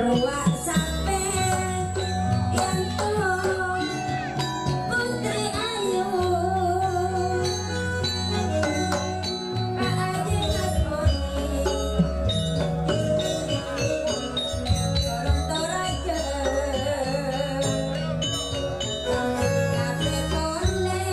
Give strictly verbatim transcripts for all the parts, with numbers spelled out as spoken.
Rowa' sampè' èyanto Putri Ayu, Pak Haji Mas Oni, Toraja, kabeh polè.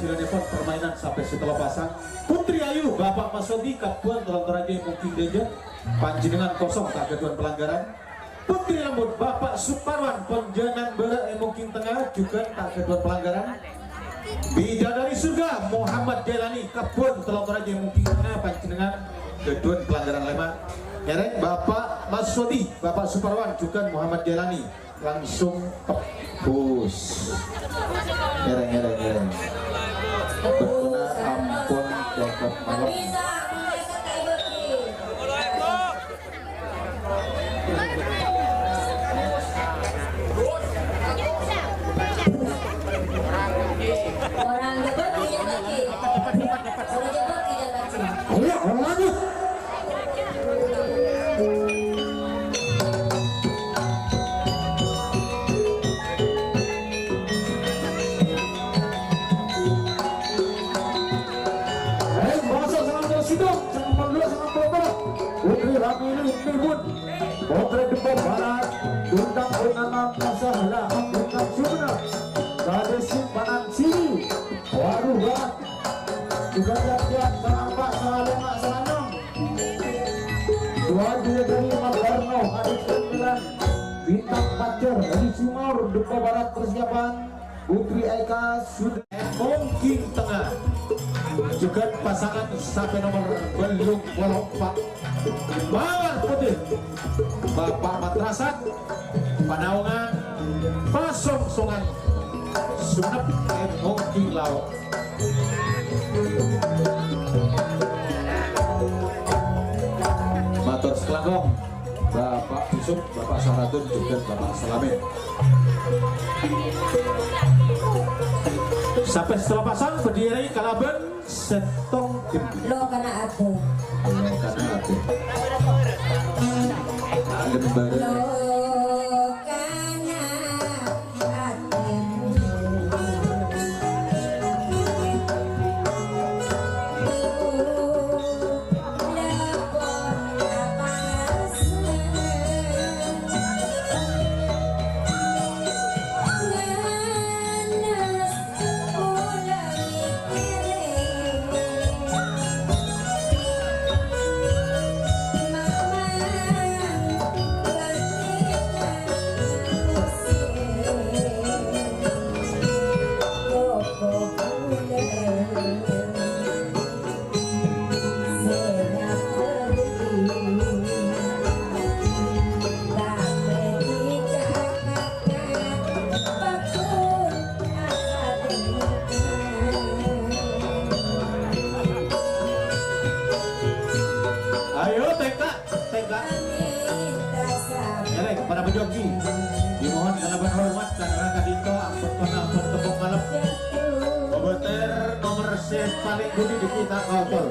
Jalanèpon permainan sampè' sè tello pasang. Putri Ayu, Bapak Masodi, kabbhuwân tello torajâ è mongking dâjâ. Panjhennengngan kosong, ta' ghâdhuwân pelanggaran. Putri Rambut, Bapak Suparwan, Ponjânan Bârâ' è mongking tengnga, jhughân ta' ghâdhuwân pelanggaran. Bidadari Surga, Muhammad Jailani, kabbhuwân tello torajâ è mongking tengnga, panjhennengngan ghâdhuwân pelanggaran lèma'. Ngèrèng Bapak Masodi, Bapak Suparwan, jhughân Muhammad Jailani. Langsung tebus. Ngèrèng, ngèrèng, ngèrèng. Bettona ampon cokop malem. Orang jebak tidak lagi. Orang jebak tidak lagi. Ayo, lanjut. Hei, masa sangat tersidang, sangat malu, sangat berapa? Putri Ramili Timun, Putri Dempo Barat, Bintang Purnama, Masalah, Bintang Sumena, Gadis Simpanan Siri, Waruh Barat, juga Jatian, Sarampak, Salema, Saranong. Dua dia dari Magarno, Adit Sembilan, Bintang Pajar, dari Sumur, Dempo Barat persiapan, Putri Eka, sudah. Mongking tengnga. Jhughân pasangan sampè' nomer bâllung polo empa'. Mawar Putih. Bapak Matrasak. Panaongan. Pasongsongan. Sumenep è mongking lao'. Mator sakalangkong, Bapak Yusuf, Bapak Saratun, jhughân Bapak Salamet. Sampè' sè tello pasang, bâdâ è rèng kalabân sèttong tim. Lo kana ati. Lo kana ati. Lembara. Lo kana Ayo, tengka, tengka. Ngèrèng, para penjoki. Dimohon kalabân hormat, karana ka'dinto ampon, ampon tepuk malem. Bobotèr nomer sè palèng budi di kita kaotol.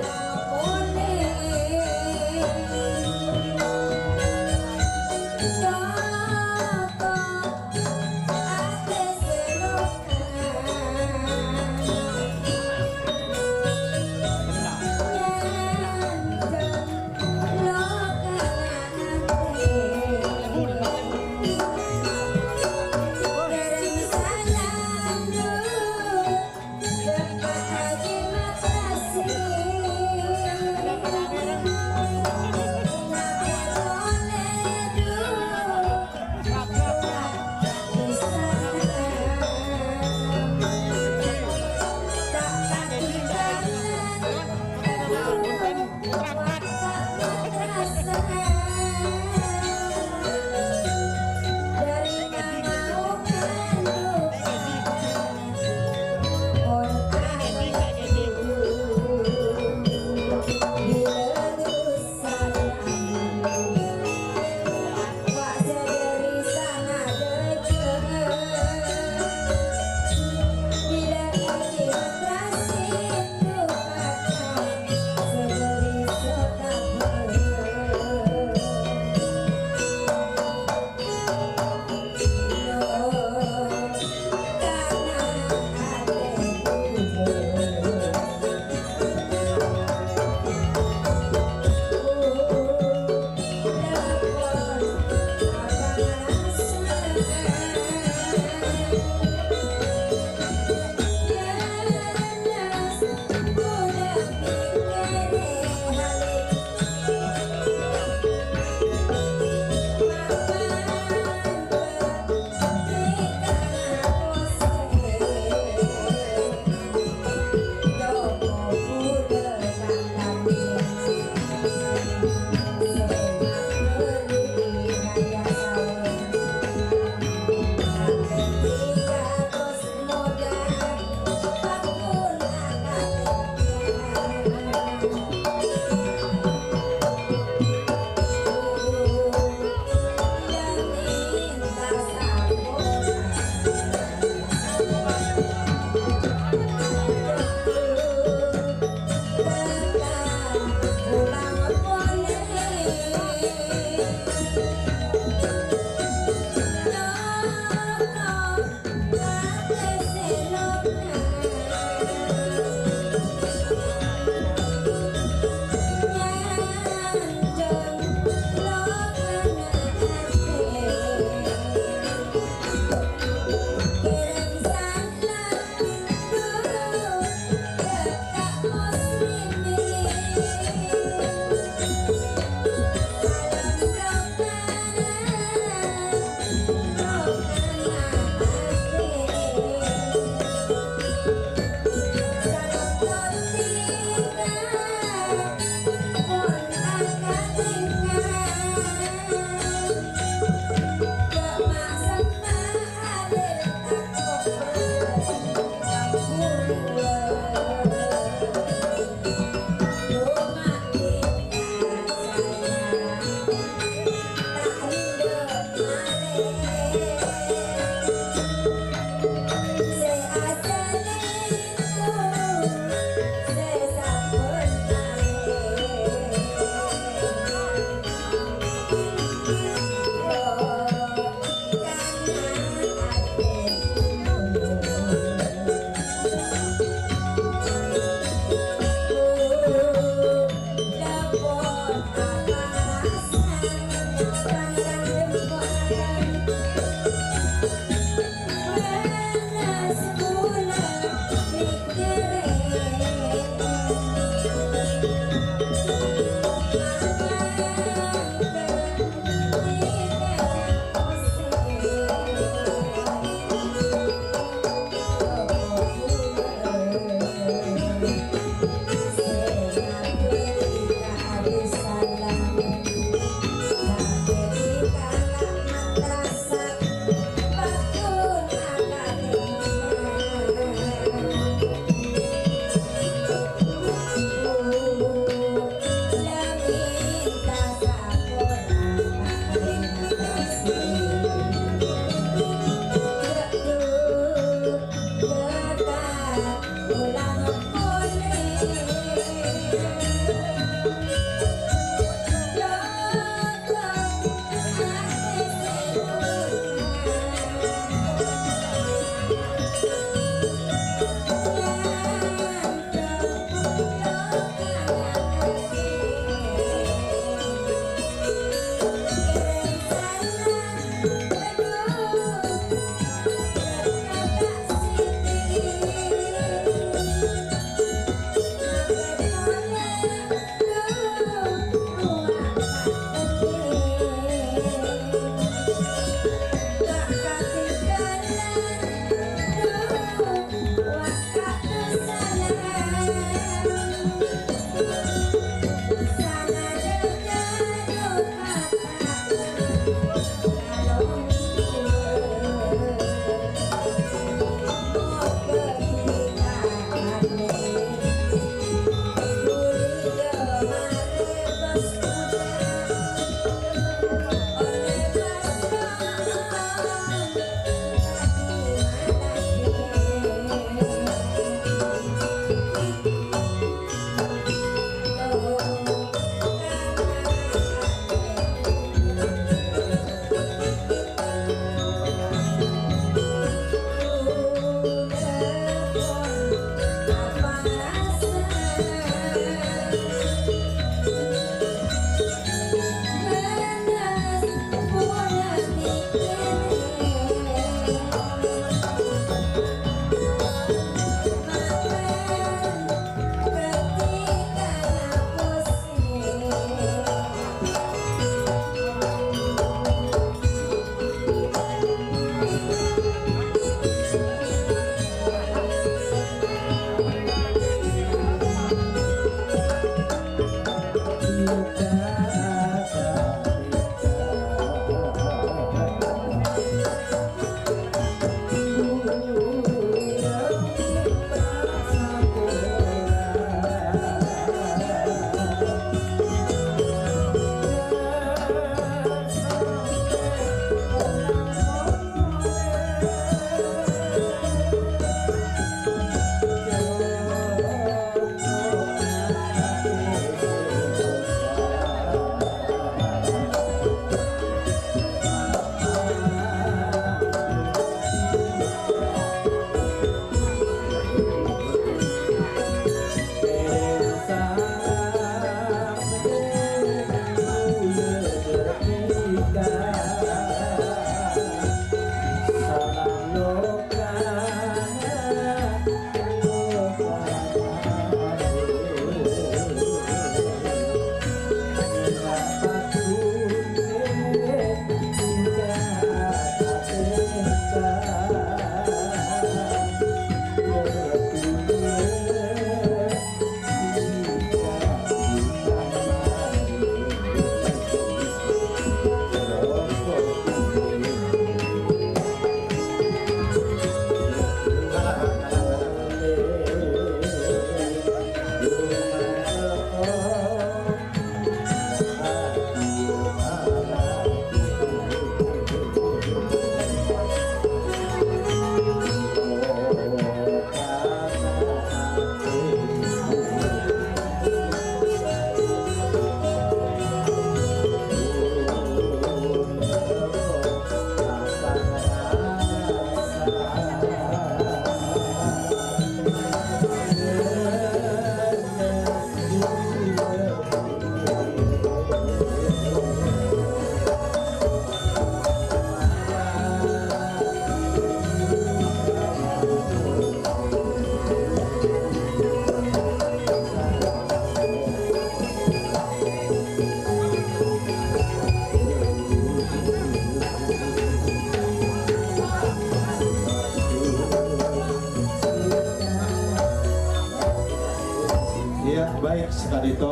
Iyâ, baik, sakadinto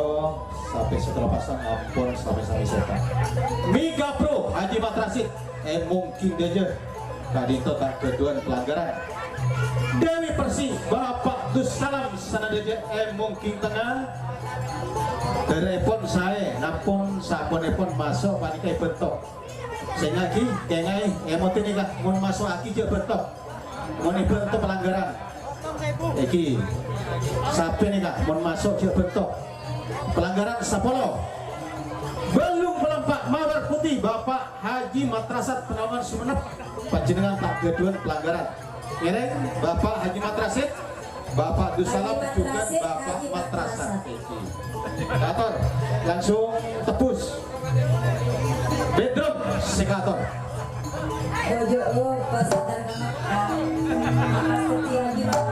sampè' sè kalapasan ampon sampè' sami sèta. Mega Pro Haji Matrasit, è Mongging dhâjâ, ka'dinto ta' ghâdhuwân pelanggaran. Dewi Persi, Bapak Dussalam Sanadhâjâ, è Mongging Tengnga. Dârèpon saè, namong saponèpon maso' panèka èbhânto. Sèngagi, kèngaè, èmotè nèka, mon maso'aghi jhâ' bhânto. Mon èbhânto pelanggaran. Èghi, sapè nèka, mon maso' jhâ' bhânto. Pelanggaran sapolo. Bâllung polo empa' Mawar Putih, Bapak Haji Matrasat Penaungan Sumenep. Panjhennengngan ta' ghâdhuwân pelanggaran. Ngèrèng, Bapak Haji Matrasit. Bapak Dussalam jhughân Bapak Matrasat. Kator, langsung tebus. Bedroom sè kator. Ojo, oh, pas datang ke Mekah. Pas setia di Mekah.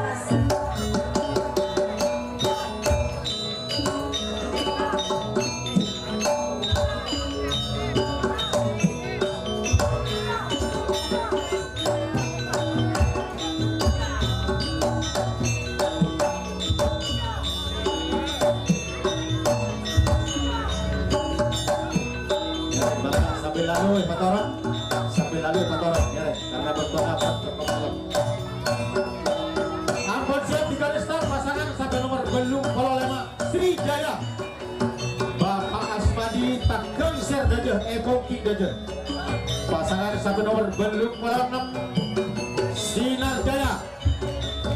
Sambil lalu, eh, Pak Torong. Sambil lalu, eh, Pak Torong. Ya, karena bâkto abâ' cokop malem. Ampon siap di garis start, pasangan sampai nomor bâllung polo lèma', Sri Jaya. Bapak Asmadi Tagang Serdajah, Eko Ki Dajah. Pasangan sampai nomor bâllung polo ennem, Sinar Jaya.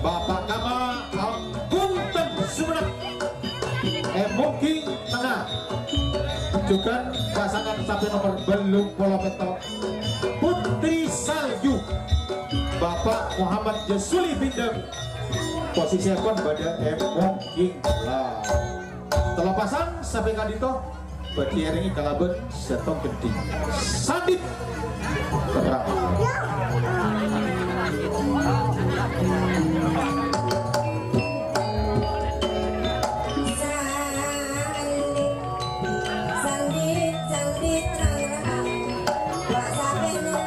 Bapak Kama Apunten Sumenep, è Mongging Tengnga. Jhughân pasangan sampai nomor bâllung polo pètto, Putri Salju. Bapak Muhammad Jasuli Bindeng. Posisièpon bâdâ è Mongging Lor. Tello pasang sampè' ka'dinto, bâdhi èrèngè kalabân sèttong gendhing. Sandit. Terang. Sandit, sandit, rang-rang. Wa' sapèna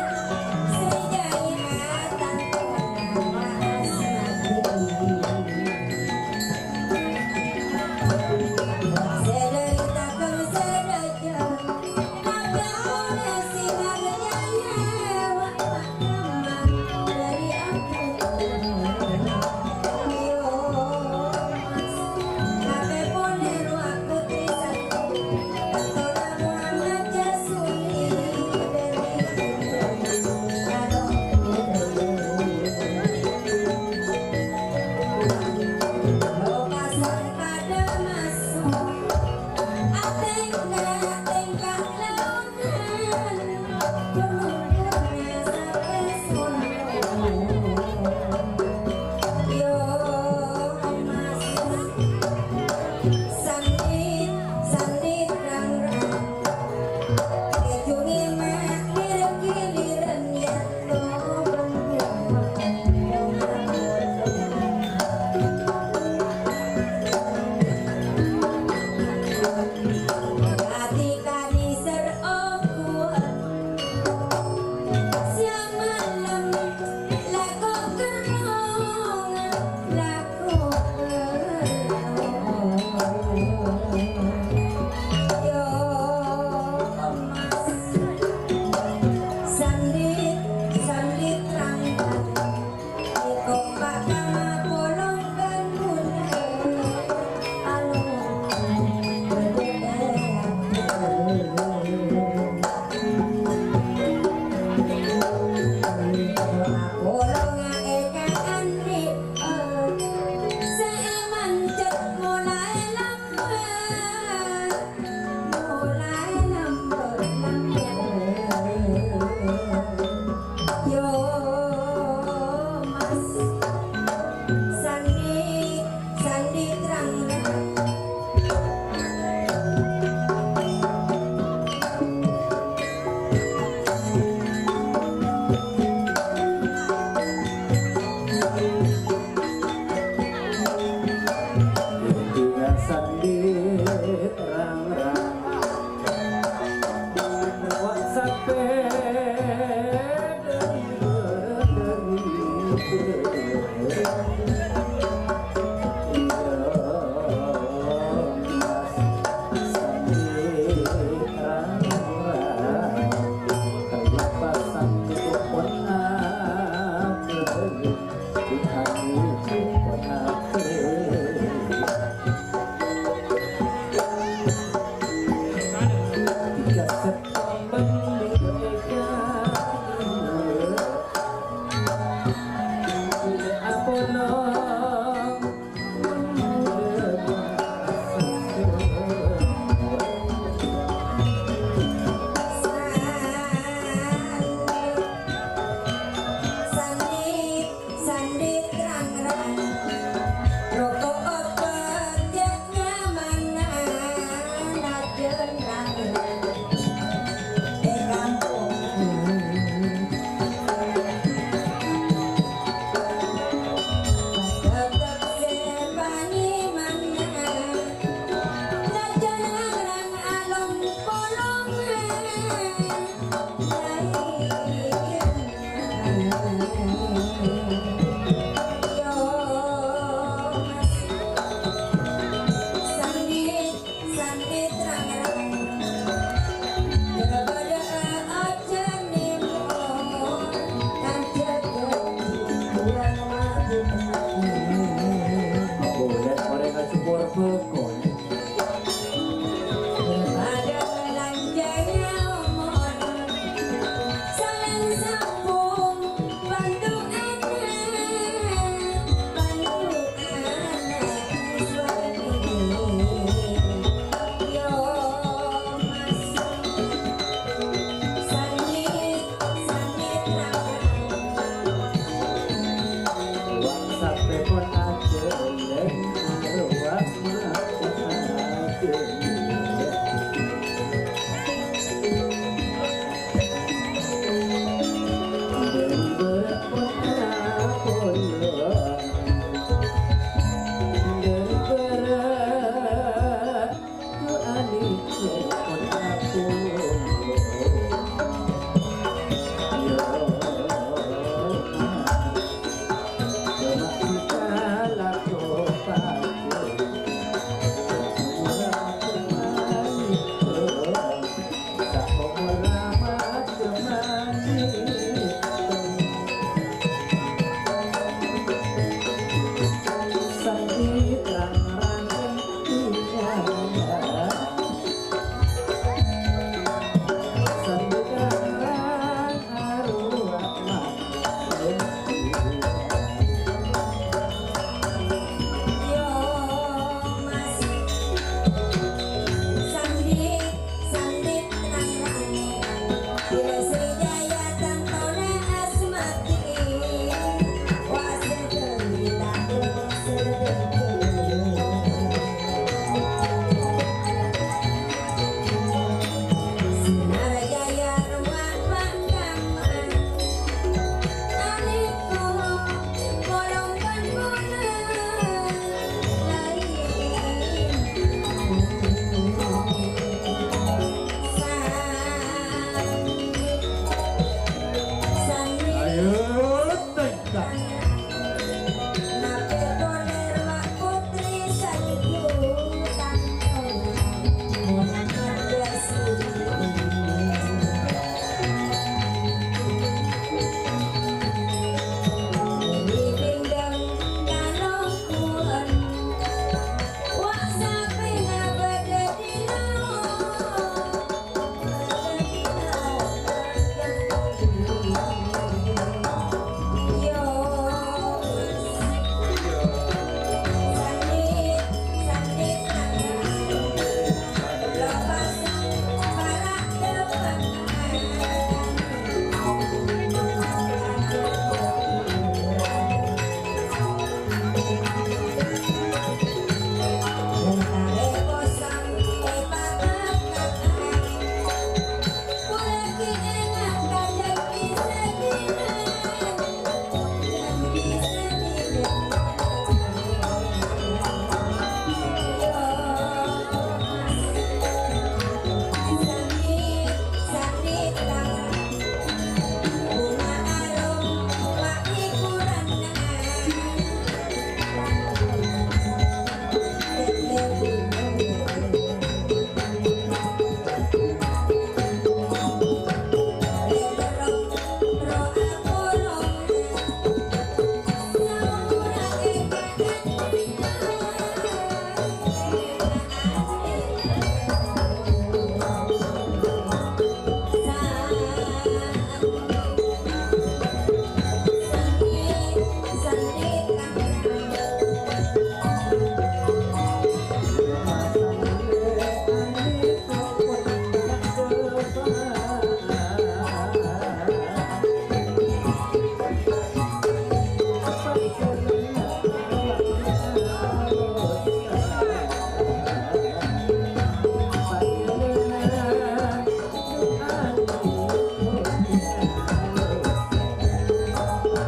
Sri Jaya tanto. Yo, Mas. Sandi, sandi terang-terang. Sandi terang-terang.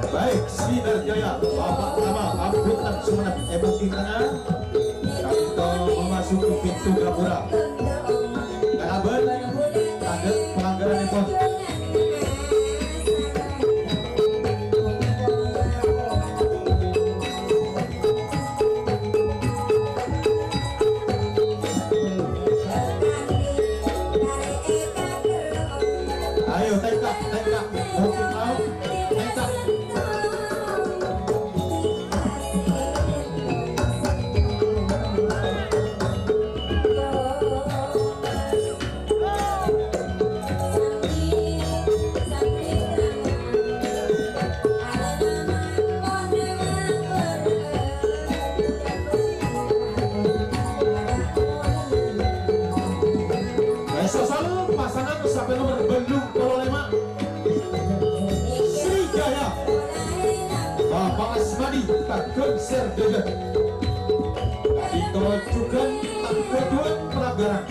Baik, Sinar Jaya, Bapak Tama, Ambutan Sumenep, Ebung Bintang. Ka'dinto memasuki pintu gapura. Kalabân tandhâ' palanggaranèpon. Ayo, tèngka', tèngka'. Mungkin mau, tèngka'. Èso salu pasangan sampè' nomer bâllung polo lèma'. Sri Jaya. Bapak Asmadi, Tagun Serdajat. Ka'dinto jhughân tangghâ duwâ' palanggaran.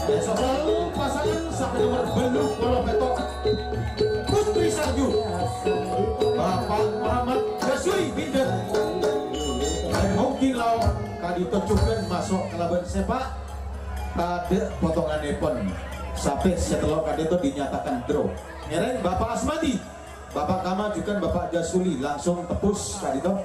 Èso salu pasangan sampè' nomer bâllung polo pètto'. Putri Salju. Bapak Muhammad Jasui Binder. Bân Hongking Lao ka'dinto jhughân maso' kalabân sèpa'. Tadhâ' potongannèpon. Sampè' sè tello' ka'dinto dinyatakan draw. Ngèrèng Bapak Asmadi. Bapak Kamal jhughân Bapak Jasuli langsung tebus ka'dinto.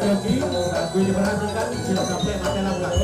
Janji, kaangghuy diperhatikan, jhâ' sampè' matè langkah.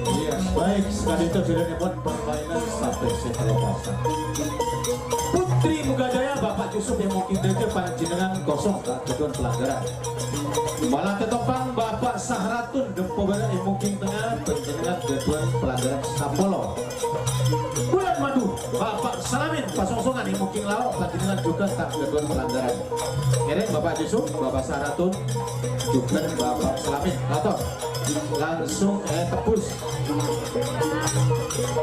Iya, baik, saka'dinto jhâlânnèpon permainan Sapè Sè Terlepas. Putri Mugadaya, Bapak Yusuf è mongkèng dâjâ panjhennengngan kosong, ta' ghâdhuwân pelanggaran. Mala tètopang Bapak Sahratun, Dempo Bârâ' è mongkèng tengnga, panjhennengngan ghâdhuwân pelanggaran sapolo. Bulan Madu, Bapak Salamin, Pasongsongan è mongkèng lao', panjhennengngan jhughân ta' ghâdhuwân pelanggaran. Ngèrèng Bapak Yusuf, Bapak Sahratun, jhughân Bapak Salamin. Ator. Langsung, eh, tebus.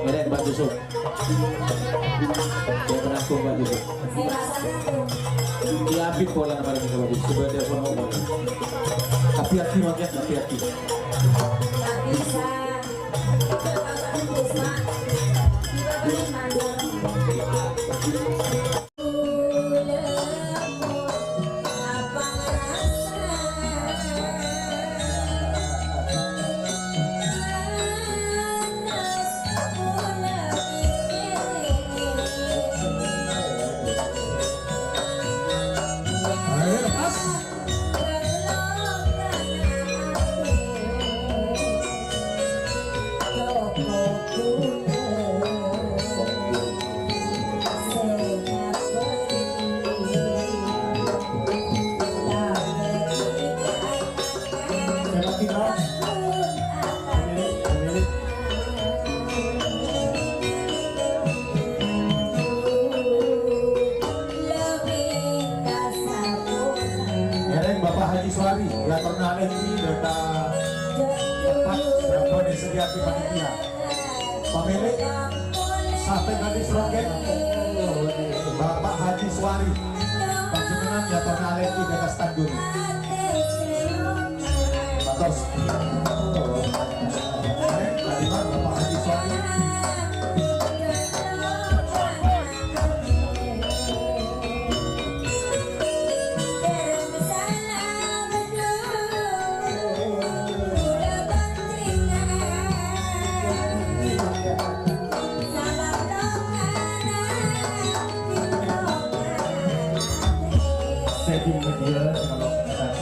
Ngèrèng Bapak Yusuf. Ya, penanggung, Pak Yusuf. Diapit polana marèna, Pak Yusuf. Coba telepon, Pak. Tapi hati, Mak, ya, tapi hati. Panitia, panitia. Pemilik Sate Gadis Rongkeng, Bapak Haji Suwari. Panjenengan ya, Tona Leki, Dekas Tanjung. Matos. Eh, tadi, Pak, Bapak Haji Suwari. Sè dhing media, kalau tadi.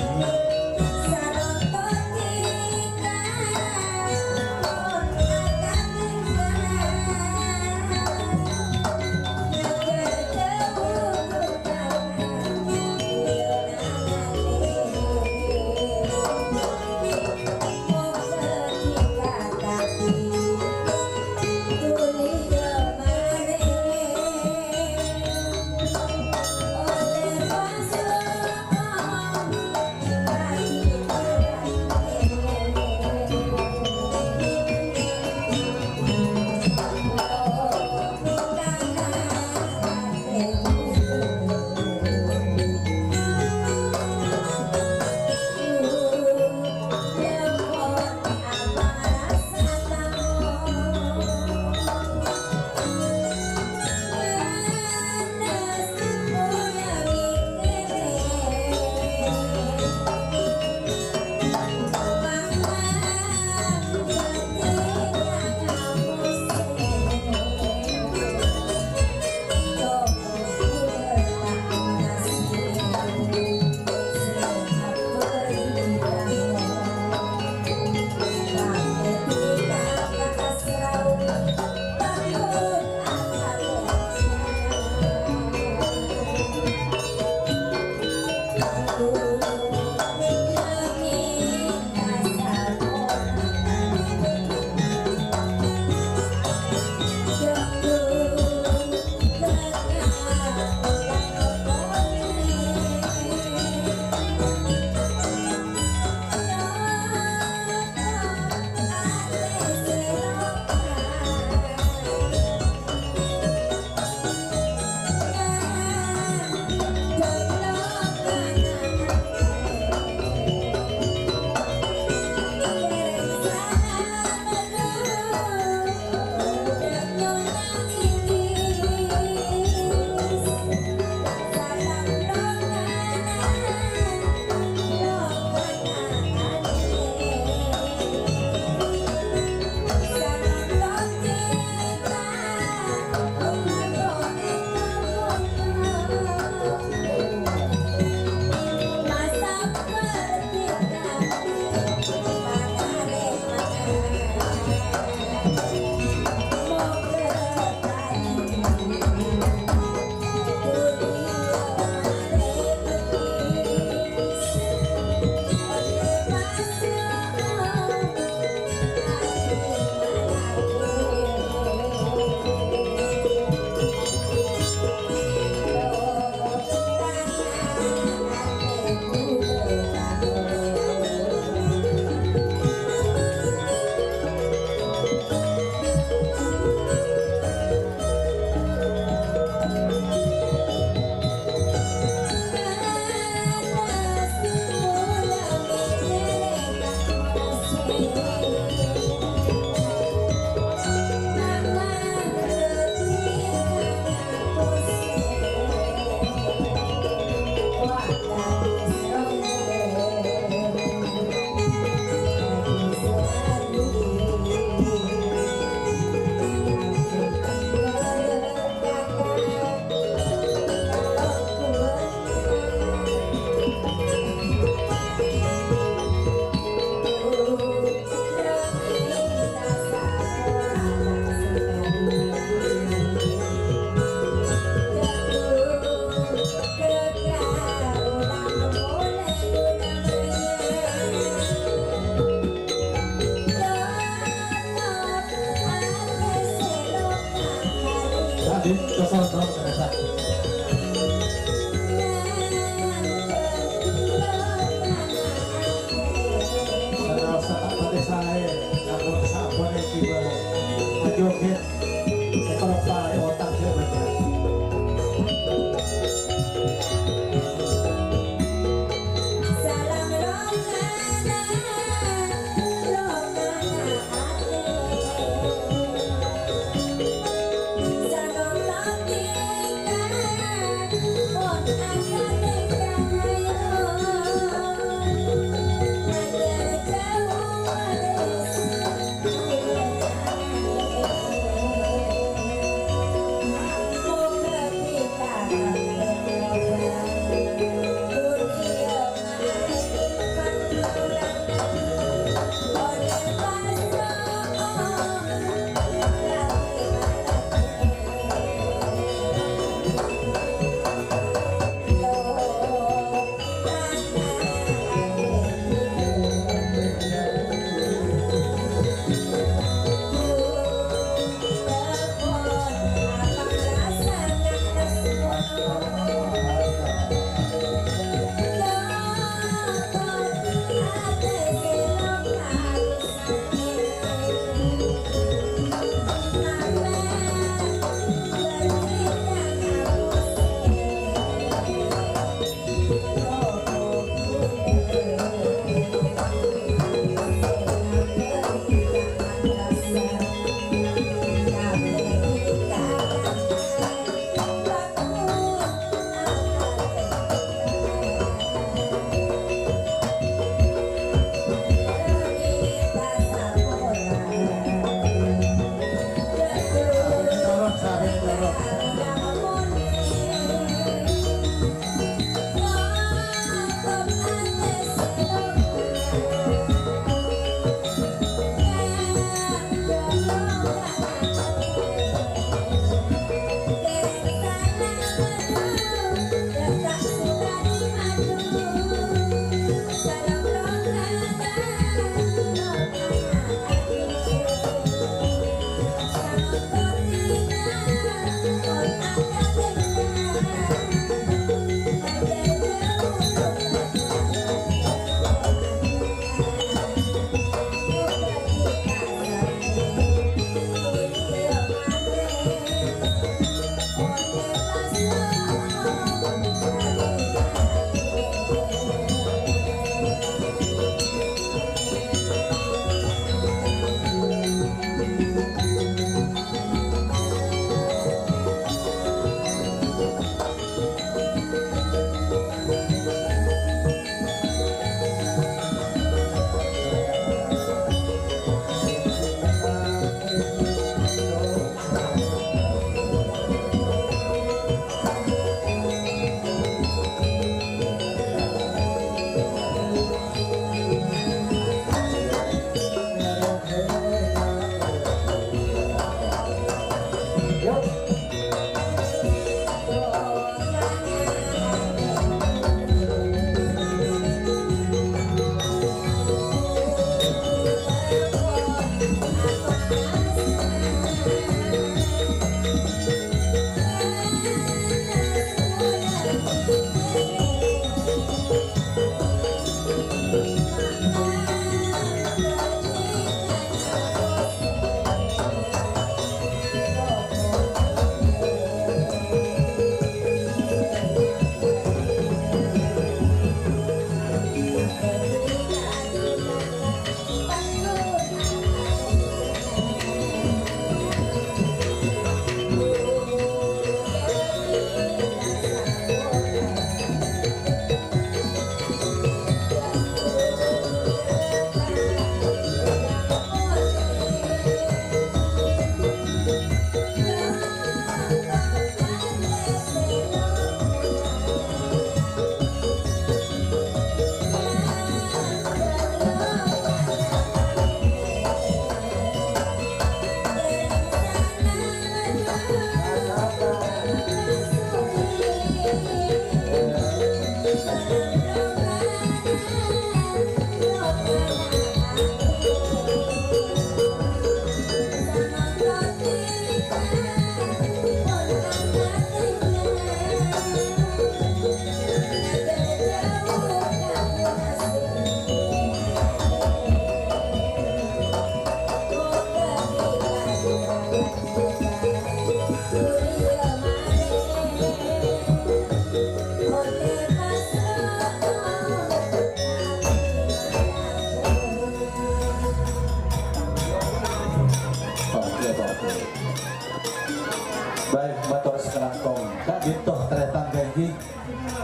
Tangghâ ghi,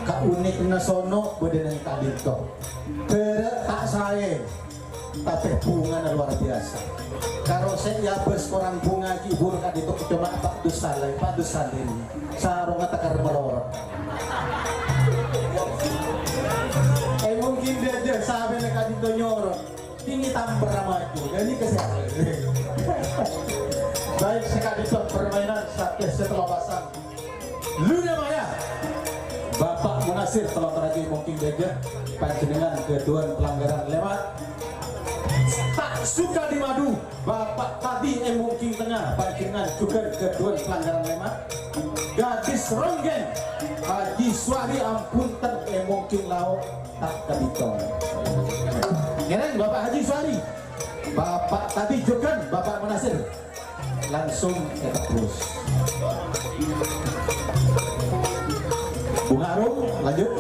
kaunikna sono bâdâ neng ka'dinto. Bârâ' ta' saè, tapè bhungana lowar biyasa. Karo sè èabâs korang bhunga ghi' buru ka'dinto coma pa' dus salè, pa' dus salè. Sarongnga tekar malorot. È, mungkin dhâjâ sampèyan ka'dinto nyorot. Ini tampar maju. Jadi kesehatan. Baik, sè ka'dinto permainan satèya sè tello pasang. Luna Maya. Bapak Munasir, tello teragi mungkin dhâjâ. Panjhennengngan ghâdhuwân pelanggaran lèma'. Tak suka dimadu. Bapak Tadi è Mongking Tengnga, panjhennengngan jhughân ghâdhuwân pelanggaran lèma'. Gadis Ronggeng, Haji Suwari, ampon ten è Mongking Lao', ta' kabitong. Ngèrèng Bapak Haji Suwari. Bapak Tadi jhughân, Bapak Munasir. Langsung ètebus. Bhunga Arum, lanjut.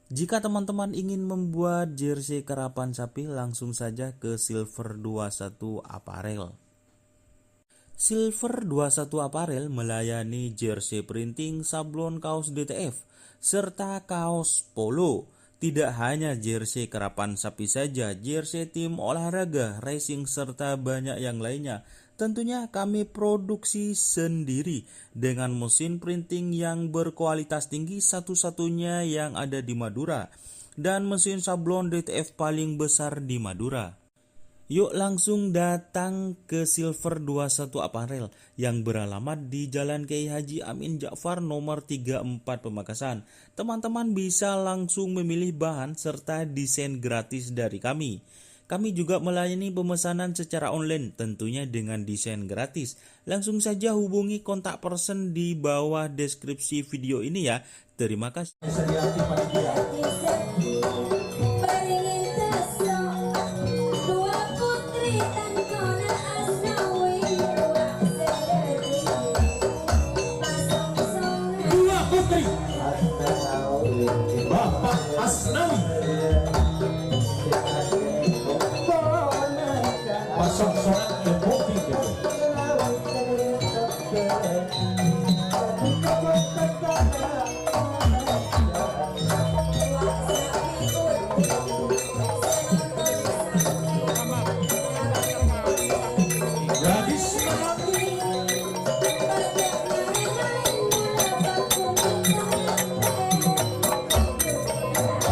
Jika teman-teman ingin membuat jersey karapan sapi, langsung saja ke Silver dua satu Apparel. Silver dua satu Apparel melayani jersey printing, sablon kaos D T F, serta kaos polo. Tidak hanya jersey karapan sapi saja, jersey tim olahraga, racing, serta banyak yang lainnya. Tentunya kami produksi sendiri dengan mesin printing yang berkualitas tinggi, satu-satunya yang ada di Madura, dan mesin sablon D T F paling besar di Madura. Yuk langsung datang ke Silver dua satu Apparel yang beralamat di Jalan Kiai Haji Amin Ja'far nomor tiga empat Pamekasan. Teman-teman bisa langsung memilih bahan serta desain gratis dari kami. Kami juga melayani pemesanan secara online, tentunya dengan desain gratis. Langsung saja hubungi kontak person di bawah deskripsi video ini ya. Terima kasih. Dua putri. Bapak Asnawi. Pasang sorak ke bukit.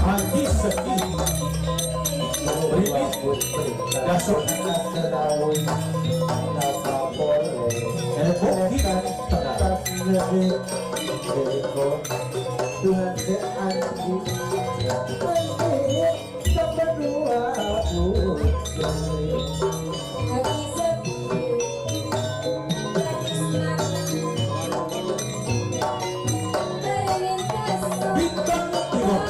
Haji Seki. Ribit. Dasok. Heboh kita. Bintang Timur.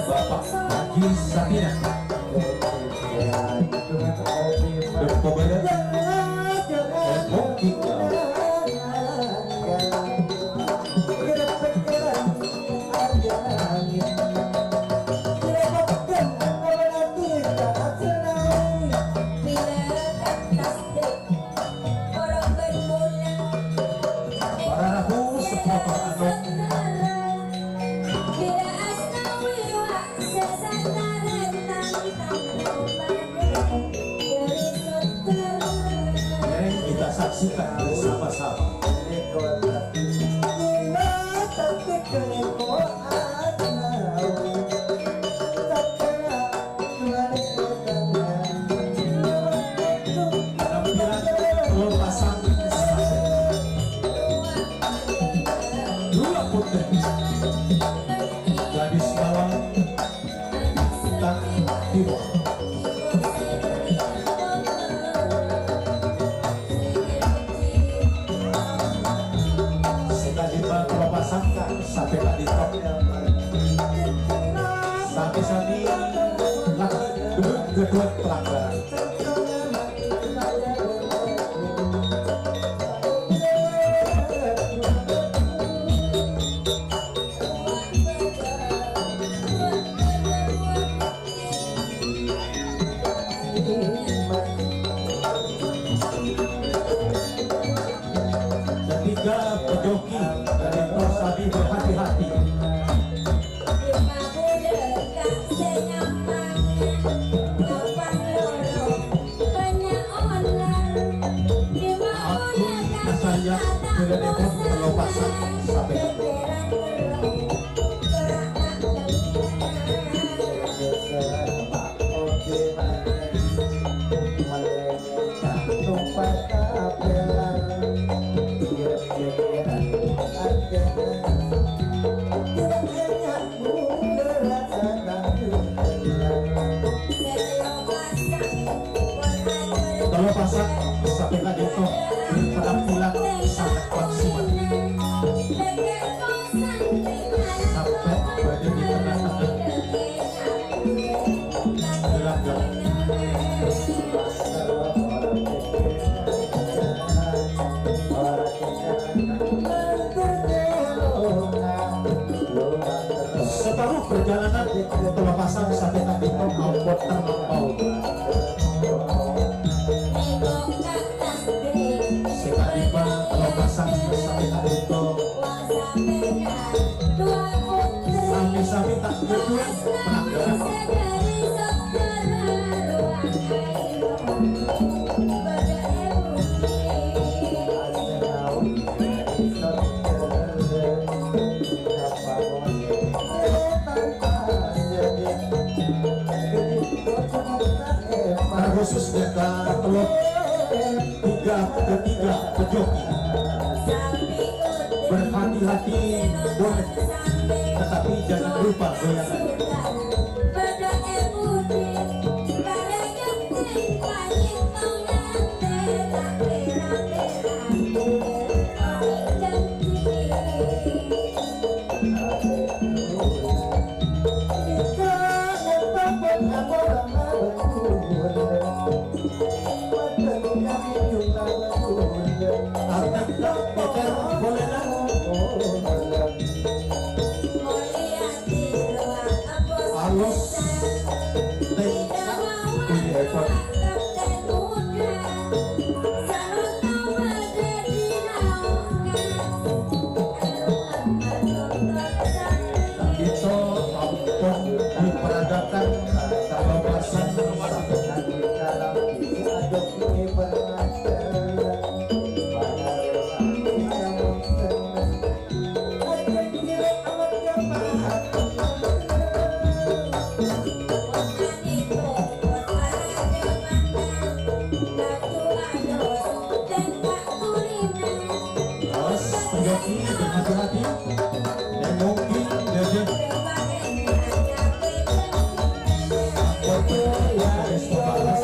Bapak Haji Sakinah. Dempo Barat. Dempo Kidul. Suka bersama-sama. Penampilan dua pasang sate. Dua putih. Gadis malam. Bintang Timur. Sè kadimma kalopasan, sampè' ka'dinto. Sami-sami lagi ghâdhuwân pelanggaran. Ketiga, pejoki dari Kosabi berhati-hati. Abdul Nasaya, Jurudèpon, Lopasan, Sapè. Kalopasan sampè' ka'dinto, penampilan sangat maksimal. Sampè' bâdâ di tengah-tengah. Separuh perjalanan, kalopasan sampè' ka'dinto ampon terlampau. Sè kadimma kalopasan sampè' ka'dinto. Sami-sami ta' ghâdhuwân penanggalan. Khusus dâ' ka tello, tiga, ketiga, pejoki. Berhati-hati boleh, tetapi jangan lupa goyangan. Alos, tèngka, kulitèpon. Ka'dinto ampon diperagakan kalopasan sampè' ka'dinto. Awas, pejoki, hati-hati. Neng mungkin, ya, ya. Foto, ya, guys, bagus.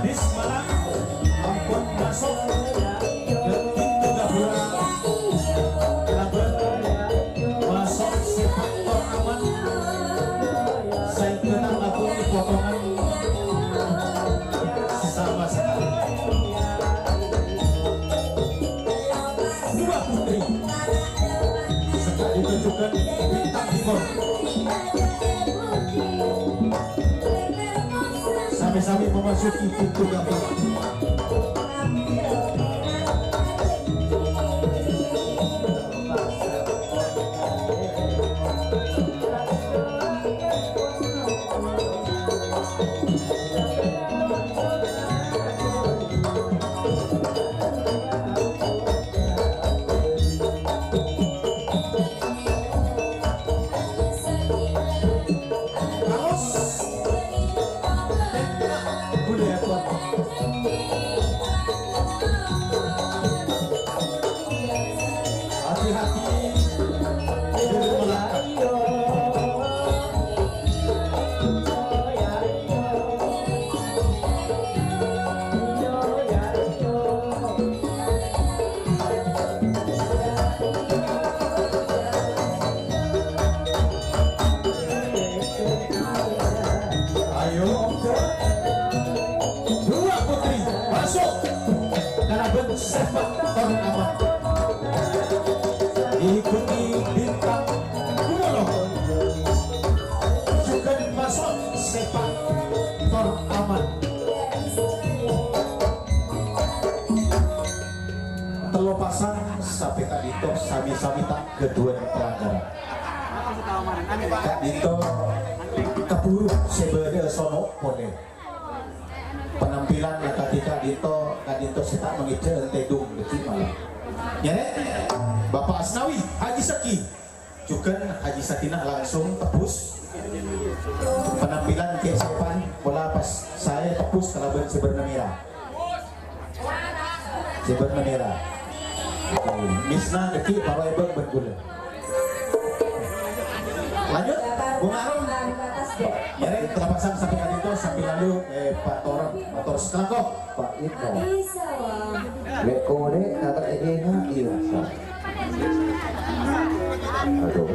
Bismillah, ampon maso' ka pintu gapura. Kalabân maso' sè faktor aman. Saèngghâ ta' lakon potongan sama sekali. Dua putri. Sè ta' ètojuwâghi bintang timor. Sami-sami memasuki pintu gapura. Hati-hati. Ayo, dua putri masuk. Kalabân sè faktor aman. Diikuti bintang Kumolo. Jhughân masuk sè faktor aman. Tello pasang sampè' ka'dinto sami-sami ta' ghâdhuwân pelanggaran. Ka'dinto kabhuru sè bâdâ sono polè. Penampilan akadhi ka'dinto, ka'dinto sè ta' mangèjhâ tèdung dhâddhi malem. Nyarè, Bapak Asnawi, Haji Saki. Jhughân Haji Sakinah langsung tebus. Penampilan Kè Sepan pola pas saè tebus kalabân sè bârna mèra. Sè bârna mèra. Misna dhâddhi para ebak bân ghulâ. Lanjut, Bung Arum. Nyarè telapasan sampè' ka'dinto sambil lalu, eh, Pak Torem, motor setelako. Pak Ito. Lè' kolè' kata ènga' iyâ, sa. Aduh.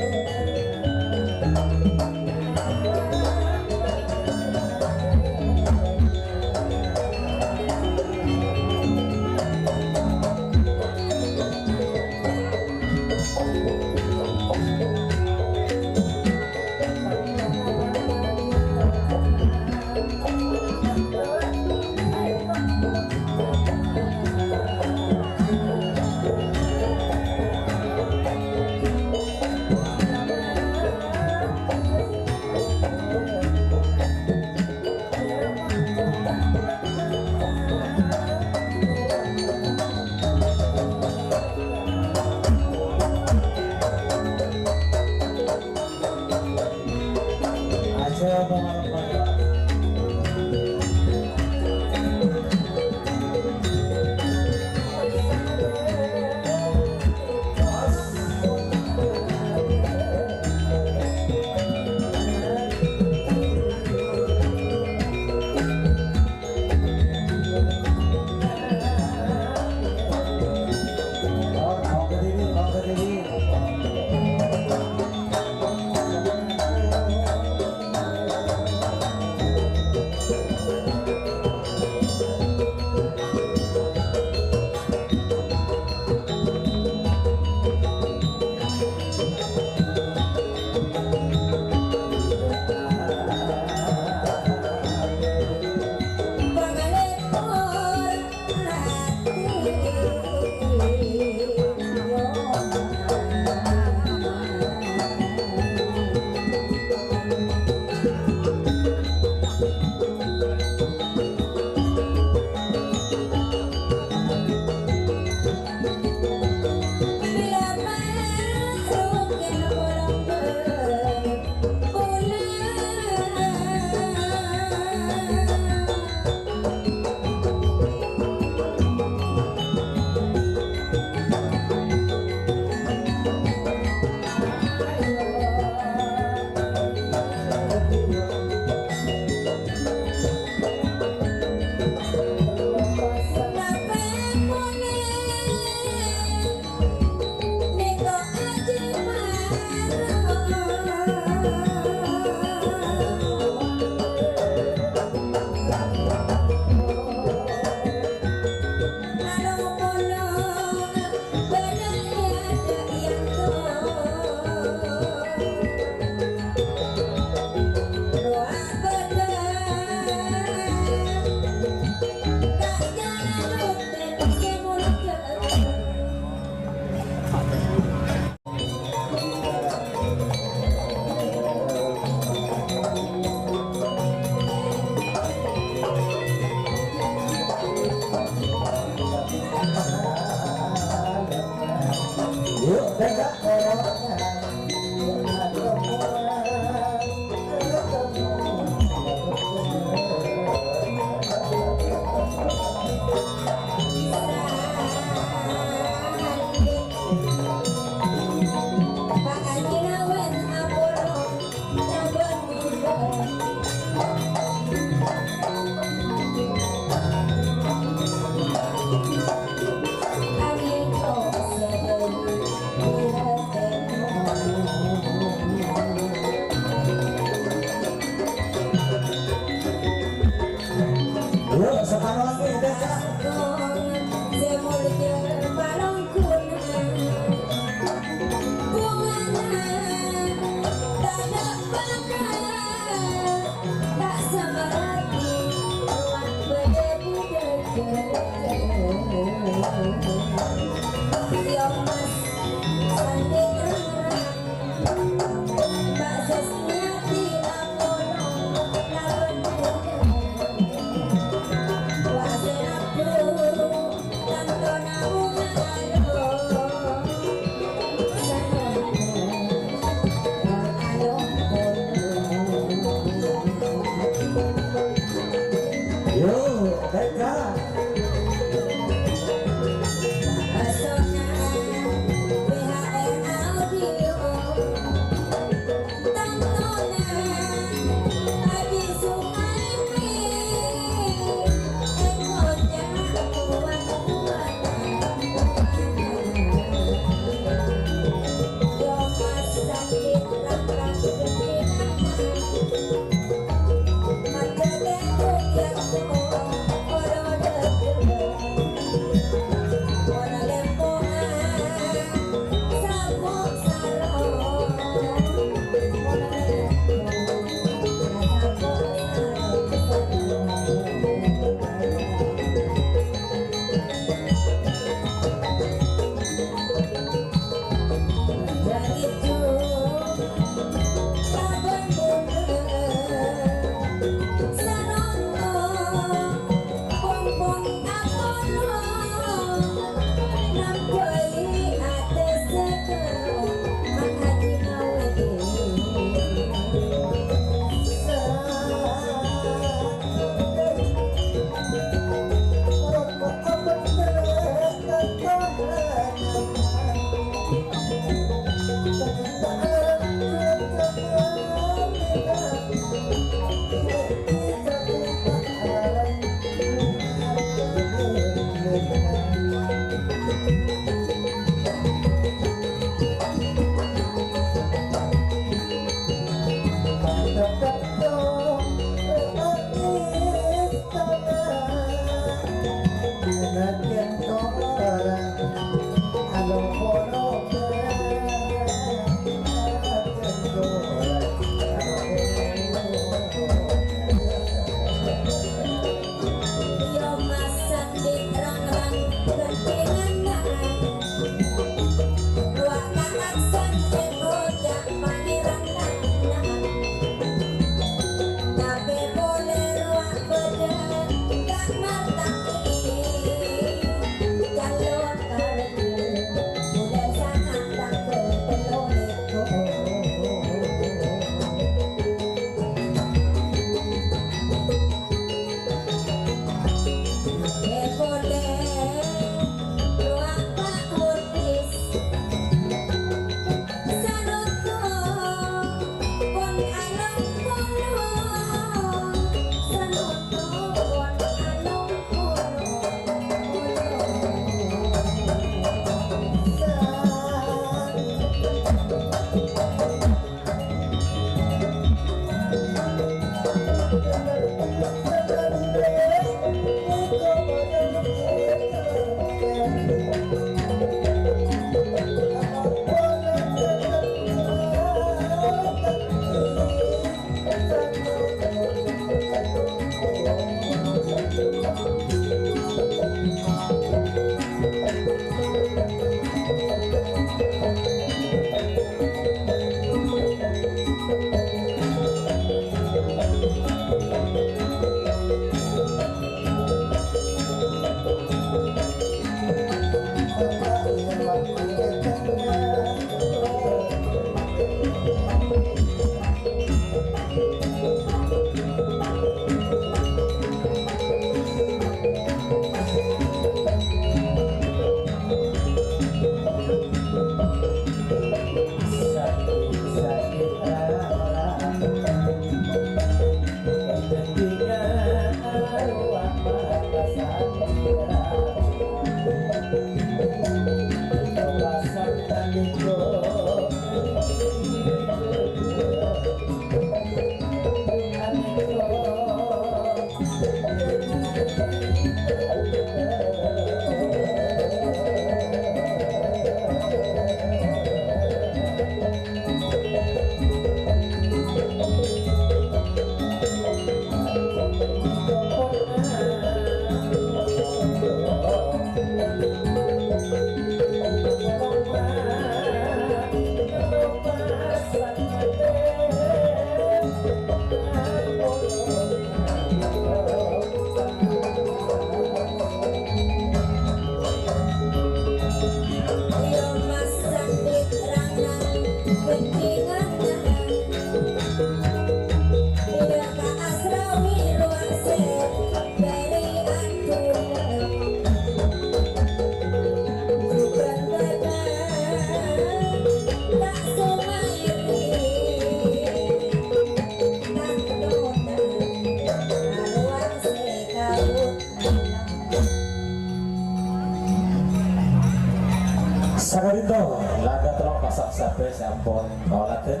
Saka'dinto, langkah tello' pasang sampè' sè ampon kaoladhân.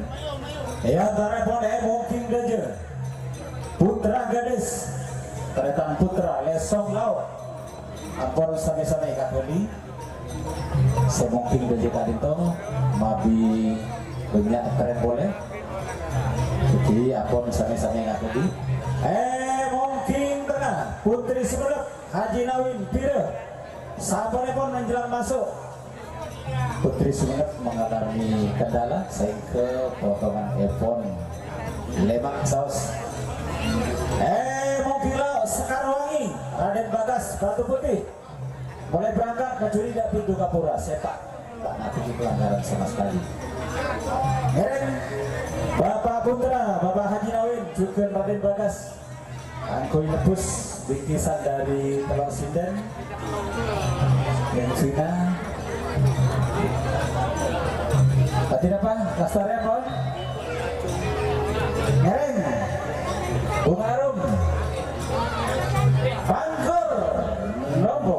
È antara'èpon è mongking dhâjâ, putra gadis, tarètan putra, lèsong lao'. Ampon samè-samè èkabâli. Sè mongking dhâjâ ka'dinto mabi bânnya' trèn polè. Dhâddhi ampon samè-samè èkabâli. È mongking tengnga, Putri Sumenep, Haji Nawin, Pira. Saponèpon menjelang masuk, Putri Sumenep mengalami kendala sehingga potongan èpon lèma' saos. È mongking lao' Sekarwangi, Raden Bagas, Batu Putih. Mulai berangkat, kajhuri dâ' pintu gapura, sèpa'. Ta' ngadhebbhi pelanggaran sama sekali. Ngèrèng Bapak Putra, Bapak Haji Nawin, jhughân Raden Bagas. Kaangghuy nebbhus bingkisan dâri tello' sindhân. Yang Cina. Tadi apa? Lastarè apa? Ngèrèng. Bunga harum. Pangkur. Nompo.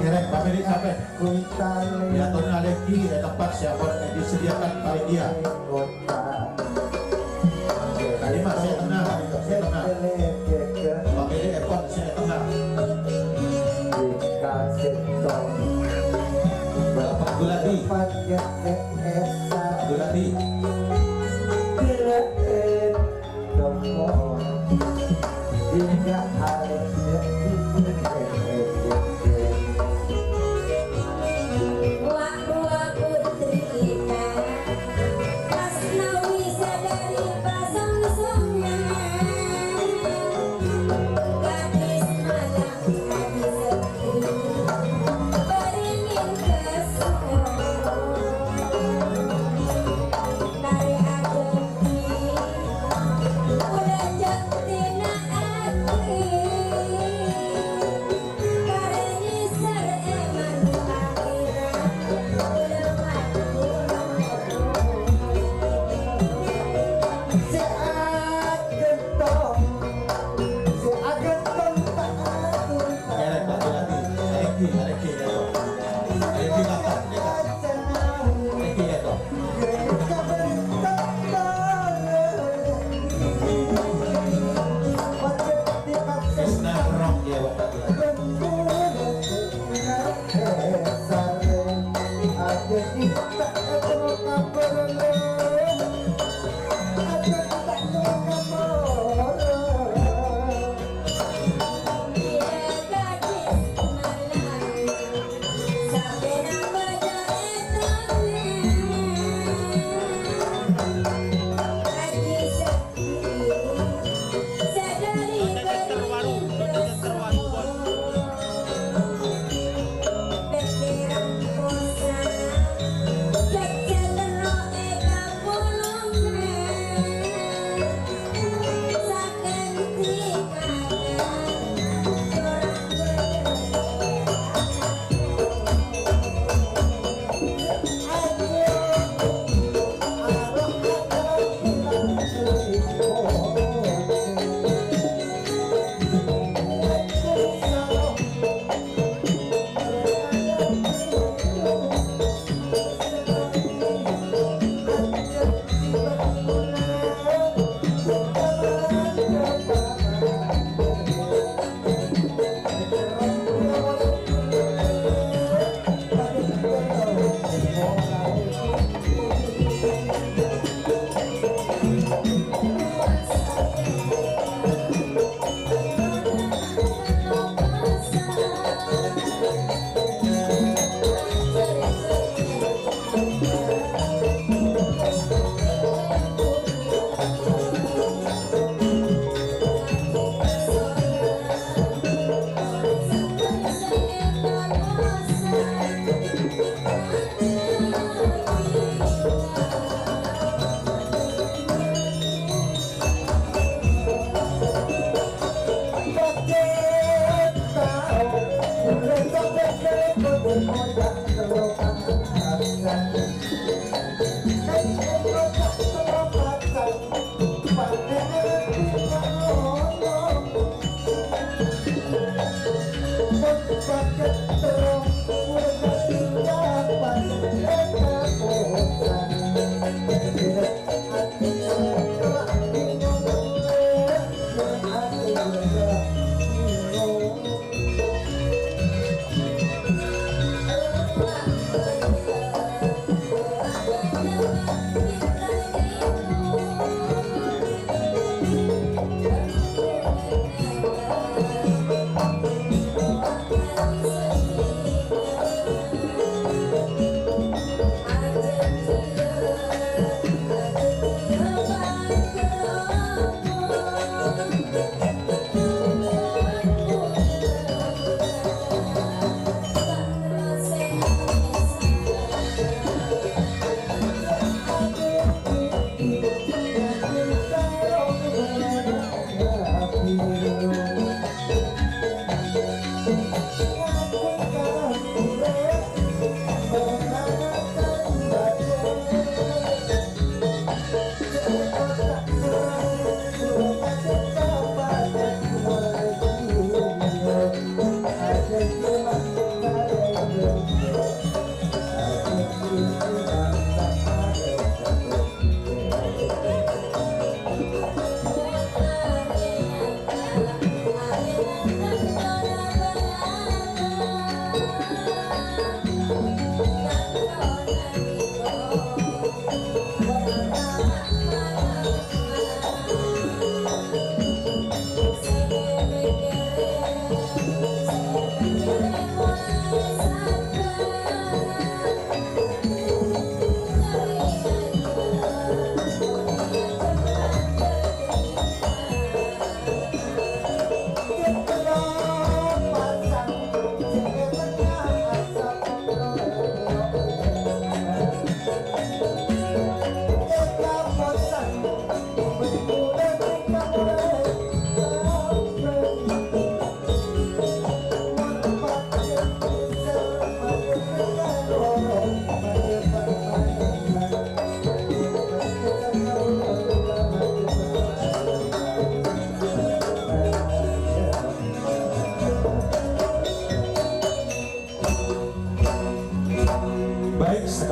Ngèrèng, Pak Meli, sampai. Kuwi tali. Ya, Tony Aleki, ya, tempat siapa yang disediakan panitia. Tadi, Mas, saya tengah, saya tengah. Pak Meli, Epon, saya tengah. Bapak Guladi. Guladi.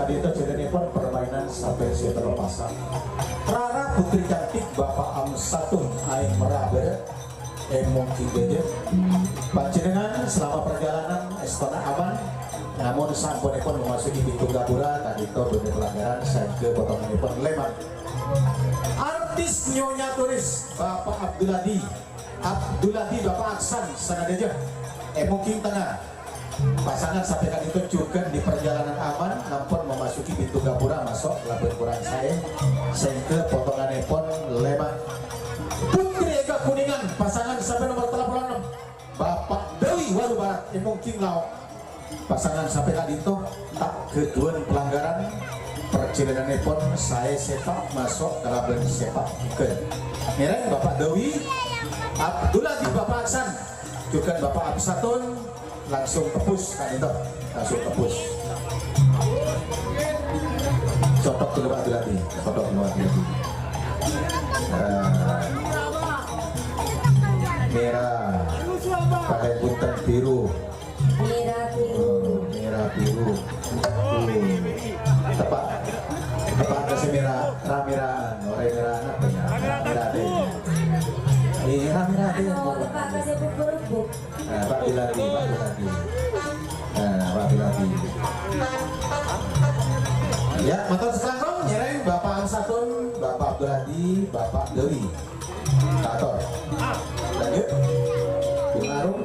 Itu jadinya pon permainan sampai si terlepasan. Rara Putri Cantik, Bapak Amsatun, Aing Merah Bere. Emong King Gajah. Panjenengan selama perjalanan èstona aman, namun sampunèpon memasuki pintu gapura, tadi to bâdâ pelanggaran, saèngghâ potonganèpon lèman. Artis Nyonya Turis, Bapak Abduladi. Abduladi, Bapak Aksan, sanadhâjâ. Emong King Tengah. Pasangan sampè' ka'dinto jhughân di perjalanan aman, ampon memasuki pintu gapura maso' kalabân kurang saè, saèngghâ potonganèpon lèman. Putri Ega Kuningan, pasangan sampè' nomor tello puluh ennem, Bapak Dewi Walu Barat, Emong King Lao. Pasangan sampè' ka'dinto ta' ghâdhuwân pelanggaran, perjalanan èpon saè sèpa' maso' kalabân sèpa' jhughân. Ngèrèng Bapak Dewi, Abduladi Bapak Aksan, jhughân Bapak Absatun, langsung tebus ka'dinto, langsung tebus. Codhok ghâllu Pak Abduladi, codhok ghâllu Pak Abduladi. Nah. Mèra, pakai punten biru. Mèra biru. Mèra biru. Tepa', tepa' ka sè mèra, ra-mèraan, orèng mèra apa ya? Ra-mèra deh. Iya, ra-mèra deh. Anu, tepa' ka sè bubur-bubur. Nah, Pak Biladi, Pak Biladi. Nah, Pak Biladi. Ya, mator sakalangkong, ngèrèng Bapak Amsatun, Bapak Abduladi, Bapak Dewi. Ator. Lanjut. Bung Arum.